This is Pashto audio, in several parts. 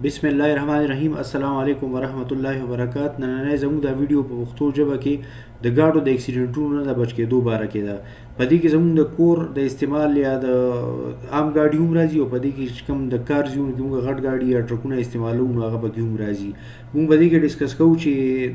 بسم الله الرحمن الرحیم. السلام علیکم ورحمت الله وبرکات. نننۍ زموږ دا ویډیو په پښتو ژبه کې د ګاډو د اکسیډنټونو نه د بچ کېدو باره کې ده. په دې کې زموږ د کور د استعمال یا د عام ګاډي هم راځي، او په دې کې چې کوم د کار ځایونو کې موږ غټ ګاډي یا ټرکونه استعمالوو، نو هغه پکې هم راځي. موږ په دې کې discuss کوو چې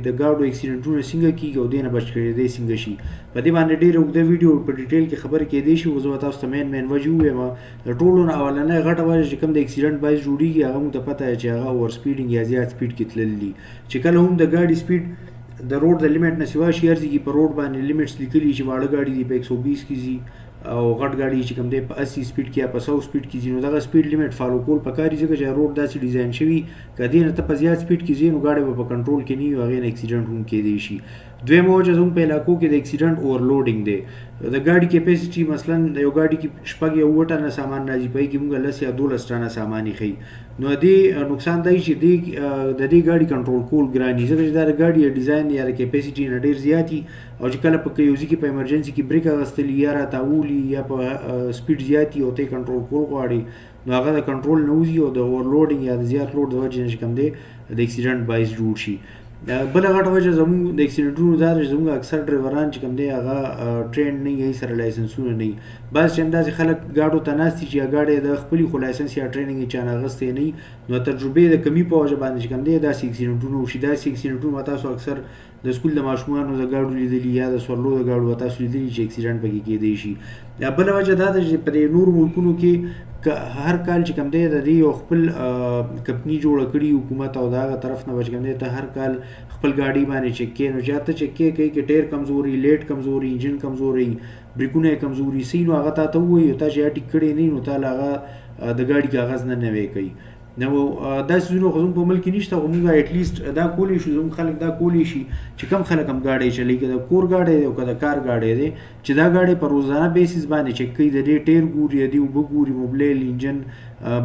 د ګاډو اکسیډنټونه څنګه کېږي او دې نه بچ کېدی څنګه شي. په دې باندې ډېره اوږده ویډیو په detail کې خبرې کېدی شي، خو زه به تاسو ته main main وجې ووایم. د ټولو نه اولنۍ غټه وجه چې کوم د اکسیډنټ باعث جوړېږي، هغه موږ ته پته ده چې هغه over speeding یا زیات speed کې تلل دي. چې کله هم د ګاډي speed د روډ د limit نه سوا شي، هر ځای کې په روډ باندې limits لیکلي چې واړه ګاډي دي په 120 کې ځي او غټ ګاډي چې کوم دی په 80 speed کې یا په 100 speed کې ځي، نو دغه speed limit follow کول پکار دي، ځکه چې روډ داسې design شوي که دې نه ته په زیات speed کې ځې، نو ګاډی به په کنټرول کې نه وي او هغې نه اکسیډنټ هم کېدی شي. دویمه وجه زموږ په علاقو کې د اکسیډنټ overloading دی. د ګاډي capacity، مثلا د یو ګاډي کې 6 یا 7 ټنه سامان راځي، په هغې کې موږ 10 یا 12 ټنه سامان ایښی، نو دې نقصان دی چې د دې ګاډي کنټرول کول ګران دي، ځکه چې دا د ګاډي design یا د capacity نه ډېر زیات وي، او چې کله په یو ځای کې په emergency کې brake اخیستلي یا راتاولي یا په speed زیات وي او ته کنټرول کول غواړي، نو هغه د کنټرول نه وځي او د overloading یا د زیات load د وجې نه چې کوم دی د اکسیډنټ باعث جوړ شي. بله غټه وجه زموږ د اکسیډنټونو دا ده چې زموږ اکثر ډرایوران چې کوم دی هغه trained نه وي، سره لایسنسونه نه وي. بعض ټایم داسې خلک ګاډو ته ناست دي چې ګاډی د خپلې، خو license یا training یې چا نه اخیستی نه وي، نو تجربې د کمي په وجه باندې چې کوم دی داسې اکسیډنټونه وشي. داسې اکسیډنټونه به تاسو اکثر د سکول د ماشومانو د ګاډو لیدلي یا د سورلو د ګاډو به تاسو لیدلي چې اکسیډنټ پکې کېدی شي. بله وجه دا ده چې په دې نورو ملکونو کې هر کال چې کوم دی د دې یو خپل کمپني جوړه کړي حکومت، او د هغه طرف نه به چې کوم دی ته هر کال خپل ګاډي باندې چک کې، نو چې ته چک کې کوي کې ټیر کمزوري، light کمزوري، انجن کمزوري، بریکونه یې کمزوري سي، نو هغه تا ته ووایي او تا چې ټیک کړی نه، نو تا له هغه د ګاډي کاغذ نه نوی کوي. نو دا څیزونه خو زموږ په ملک کې نشته، خو موږ at least دا کولی شو، زموږ خلک دا کولی شي چې کم خلک هم ګاډی چلوي، که د کور ګاډی دی او که د کار ګاډی دی، چې دا ګاډی په روزانه basis باندې چک کوي، د دې ټیر ګوري، د دې اوبه ګوري، Mobil، engine،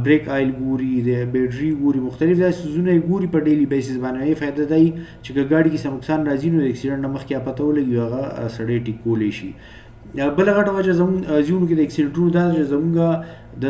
brake oil ګوري، د بیټري ګوري، مختلف داسې څیزونه یې ګوري په daily basis باندې. یې فایده دا چې که ګاډي کې څه نقصان راځي، نو د اکسیډنټ نه مخکې پته ولګي، هغه سړی ټیک کولی شي. بله غټه وجه زموږ ځایونو کې د اکسیډنټونو دا ده چې زموږ د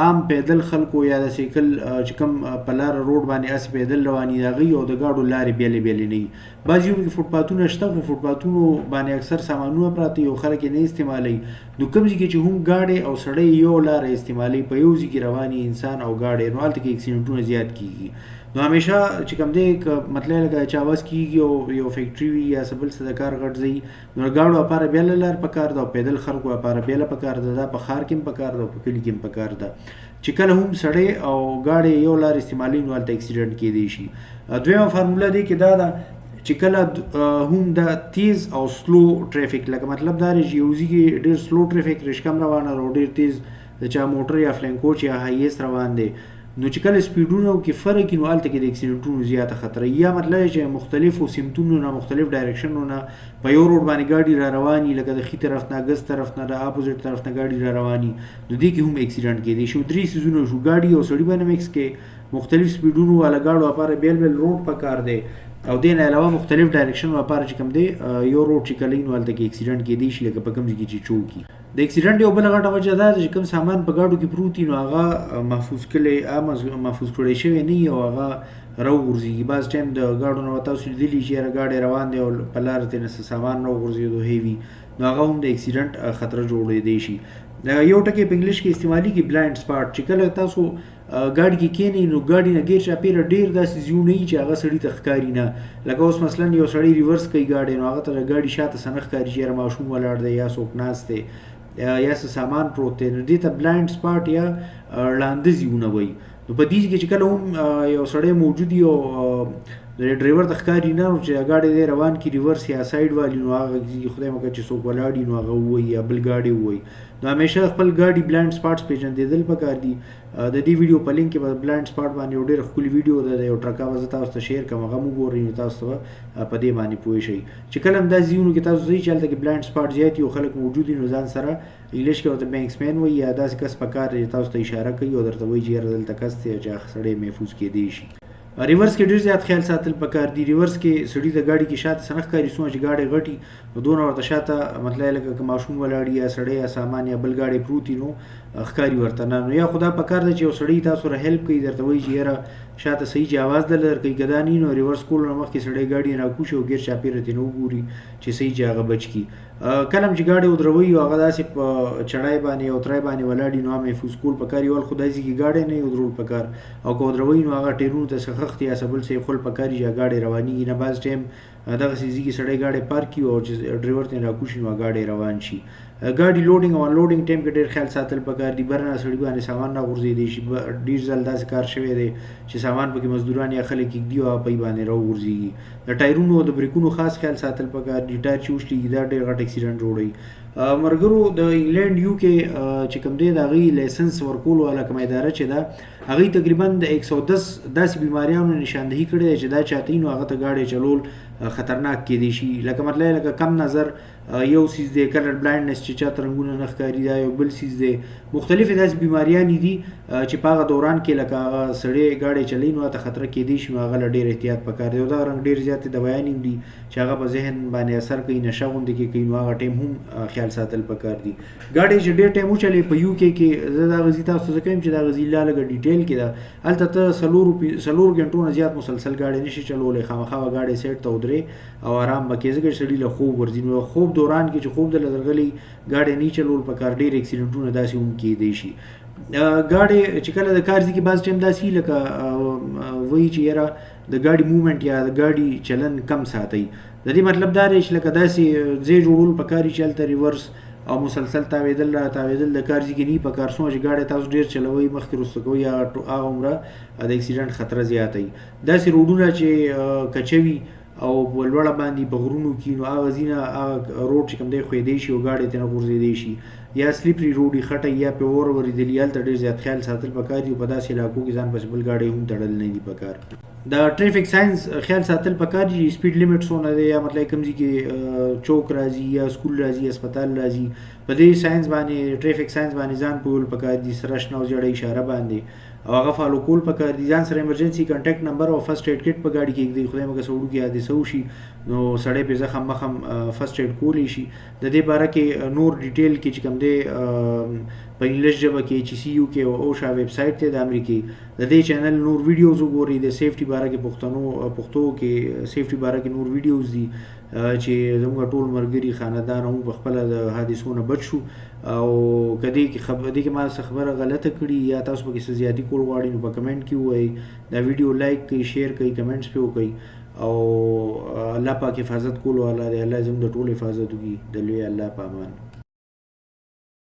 عام پیدل خلکو یا د سایکل چې کوم په لاره روډ باندې هسې پیدل روان دي، د هغوی او د ګاډو لارې بېلې بېلې نه وي. بعض ځایونو کې فوټپاتونه شته، خو فوټپاتونو باندې اکثر سامانونه پراته وي او خلک یې نه استعمالوي. نو کوم ځای کې چې هم ګاډی او سړی یو لاره استعمالوي، په یو ځای کې روان انسان او ګاډی، نو هلته کې اکسیډنټونه زیات کیږي. نو همیشه چې کوم دی که مطلب لکه چا وس کیږي او یو فیکټري وي یا څه بل څه د کار غټ ځای، نو ګاډو لپاره بېله لار پکار ده او پیدل خلکو لپاره بېله پکار ده. دا په ښار کې هم پکار ده او په کلي کې هم پکار ده چې کله هم سړی او ګاډی یو لار استعمالوي، نو هلته اکسیډنټ کېدی شي. دویمه فارموله دې کې دا ده چې کله هم دا تیز او slow traffic، لکه مطلب دا دی چې یو ځای کې ډېر slow traffic رشکم روانه او ډېر تیز د چا موټر یا فلینګ کوچ یا های ایس روان دی، نو چې کله سپیډونو کې فرق وي، نو هلته کې د اکسیډنټونو زیاته خطر. یا مطلب چې مختلفو سمتونو نه، مختلف ډایرکشنونو نه په یو روډ باندې ګاډي را رواني، لکه د ښي طرف نه، ګس طرف نه، د opposite طرف نه ګاډي را رواني، نو دې کې هم اکسیډنټ کېدی شي. درې څیزونه شو: ګاډي او سړي باندې mix کې، مختلف سپیډونو والا ګاډو لپاره بېل بېل روډ پکار دی، او دې نه علاوه مختلف direction لپاره چې کوم دی یو روډ چې کله نو هلته کې اکسیډنټ کېدی شي، لکه په کوم ځای کې چې چوکي. د اکسیډنټ یو بله غټه وجه دا ده چې کوم سامان په ګاډو کې پروت وي، نو هغه محفوظ کړی محفوظ کړی شوی نه وي او هغه راوغورځېږي. بعض ټایم د ګاډو نه تاسو لیدلي چې یاره ګاډی روان دی او په لاره ترې څه سامان راوغورځېدو heavy، نو هغه هم د اکسیډنټ خطر جوړېدی شي. یو ټکی په انګلیش کې استعمالیږي، blind spot، چې کله تاسو ګاډي کې کینئ، نو ګاډي نه ګیر چاپېره ډېر داسې ځایونه وي چې هغه سړي ته ښکاري نه. لکه اوس مثلا یو سړی reverse کوي ګاډی، نو هغه ته د ګاډي شاته څه نه ښکاري چې یاره ماشوم ولاړ دی یا څوک ناست دی یا څه سامان پروت دی، نو دې ته blind spot یا ړانده ځایونه وایي. نو په دې کې چې کله هم یو سړی موجود وي او ډرایور ته ښکاري نه، نو چې ګاډی دی روان کړي، reverse یا side والي، نو هغه خدای مه کړه چې څوک ولاړ وي، نو هغه ووایي یا بل ګاډی ووایي. نو همیشه خپل ګاډي blind spots پېژندېدل پکار دي. د دې ویډیو په لینک کې به blind spot باندې یو ډېره ښکلې ویډیو ده، د یو ټرکا به زه تاسو ته share کړم، هغه هم وګورئ، نو تاسو ته به په دې باندې پوه شئ. چې کله هم داسې ځایونو کې تاسو ځئ چې هلته کې blind spot زیات وي او خلک موجود وي، نو ځان سره انګلیش کې ورته banksman وایي یا داسې کس پکار دی چې تاسو ته اشاره کوي او درته وایي چې یاره دلته کس دی چې هغه سړی محفوظ کېدی شي. reverse کې ډېر زیات خیال ساتل پکار دي. reverse کې سړي د ګاډي کې شاته څه نه ښکاري، څومره چې ګاډی غټي نو دونه ورته شاته مطلب لکه که ماشوم ولاړ یا سړی یا سامان یا بل ګاډی پروت وي، نو ښکاري ورته نه. نو یا خو دا پکار ده چې یو سړی تاسو سره هیلپ کوي، درته وایي چې یاره شاته صحیح جواز دل درکوي، که دا نه نو ریورس کولو نه مخکې سړی ګاډي راکوشي او ګیر چاپېره ترې نه وګوري چې صحیح چې هغه بچ کړي. کله هم چې ګاډی ودروي او هغه داسې په چړای باندې او ترای باندې ولاړ وي نو هغه محفوظ کول پکار وي. ول خو داسې کې ګاډی نه ودرول پکار، او که ودروي نو هغه ټیرونو ته څه خښتې یا څه بل څه ایښول پکار وي چې ګاډی روانېږي نه. بعض ټایم دغسې ځای کې سړی ګاډی پارک کړي او چې ډریور ترې راکوشي نو ګاډی روان شي. ګاډي لوډینګ او انلوډینګ ټایم کې ډېر خیال ساتل پکار دي، بر نه سړي باندې سامان نه غورځېدی شي. ډېر ځل داسې کار شوی دی چې سامان پکې مزدوران یا خلک کېږدي او هغه پۍ باندې راوغورځېږي. د ټایرونو او د بریکونو خاص خیال ساتل پکار دي، ټایر چې وشلېږي دا ډېر غټ اکسیډنټ جوړوي. مرګرو د انګلند یو کې چې کوم دی د هغوی لایسنس ورکولو والا کومه اداره چې ده هغوی تقریبا د 110 داسې بیماریانو نشاندهي کړې ده چې دا چاته وي نو هغه ته ګاډی چلول خطرناک کېدی شي. لکه مطلب لکه کم نظر یو څیز دی، کلر بلایندنس چې چاته رنګونه نه ښکاري دا یو بل څیز دی. مختلفې داسې بیماریانې دي چې په هغه دوران کې لکه هغه سړی ګاډی چلوي نو هغه ته خطره کېدی شي، نو هغه له ډېر احتیاط پکار دی. او دغه رنګ ډېر زیاتې دوایانې هم دي چې هغه په ذهن باندې اثر کوي، نشه غوندې کې کوي، نو هغه ټایم هم خیال ساتل پکار دي. ګاډی چې ډېر ټایم وچلوي په یو کې کې زه دا غزي تاسو ته ځکه وایم چې دا غزي لا لږه ډیټیل کې ده، هلته ته څلور ګنټو نه زیات مسلسل ګاډی نشي چلولی، خامخا به ګاډی سیټ ته ودرې او آرام به کې، ځکه چې سړي له خوب ورځي. نو خوب دوران کې چې خوب درله درغلی ګاډی نه چلول پکار، ډېر اکسیډنټونه داسې هم کېدی شي. ګاډی چې کله د کار ځای کې بعض ټایم داسې وي لکه وایي چې یاره د ګاډي موومنټ یا د ګاډي چلن کم ساتئ. د دې مطلب دا دی چې لکه داسې ځای جوړول پکار وي چې هلته ریورس او مسلسل تاوېدل را تاوېدل د کار ځای کې نه وي پکار. څومره چې ګاډی تاسو ډېر چلوئ مخکې وروسته کوئ هغه عمره د اکسیډنټ خطره زیاته وي. داسې روډونه چې کچه وي او په لوړه باندې په غرونو کې نو هغه ځینه هغه روډ چې کوم دی ښویېدی شي او ګاډی ترې نه غورځېدی شي، یا سلیپري روډ یې خټه یا پرې واوره ورېدلي، هلته ډېر زیات خیال ساتل پکار دي. او په داسې علاقو کې ځان پسې بل ګاډی هم تړل نه دي پکار. د ټریفک ساینس خیال ساتل پکار دي چې سپیډ لیمټ څونه دی، یا مطلب کوم ځای کې چوک راځي یا سکول راځي هسپتال راځي، په دې ساینس باندې ټریفک ساینس باندې ځان پوهول پکار دي، سره شنه او زیړه اشاره باندې او هغه فالو کول پکار دي. ځان سره ایمرجنسي کنټاکټ نمبر او فرست ایډ کټ په ګاډي کې ږدي، خدای مه کړه څه وړوکې حادثه وشي نو سړی پرې زخم مخم فرست ایډ کولی شي. د دې باره کې نور ډیټیل کې چې کوم دی په انګلیش ژبه کې چې سی یو کې او اوشا ویب سایټ دی د امریکې، د دې چینل نور ویډیوز وګورئ. د سیفټي باره کې پښتو کې سیفټي باره کې نور ویډیوز دي چې زموږ ټول ملګري خاندان هم په خپله د حادثو نه بچ شو. او که دې کې دې کې ما څه خبره غلطه کړي یا تاسو پکې څه زیاتي کول غواړئ نو په کمنټ کې ووایئ. دا ویډیو لایک کړئ، شیر کړئ، کمنټس پرې وکړئ. او الله پاک حفاظت کولو والا دی، الله زموږ د ټولو حفاظت وکړي. د لوی الله په امان.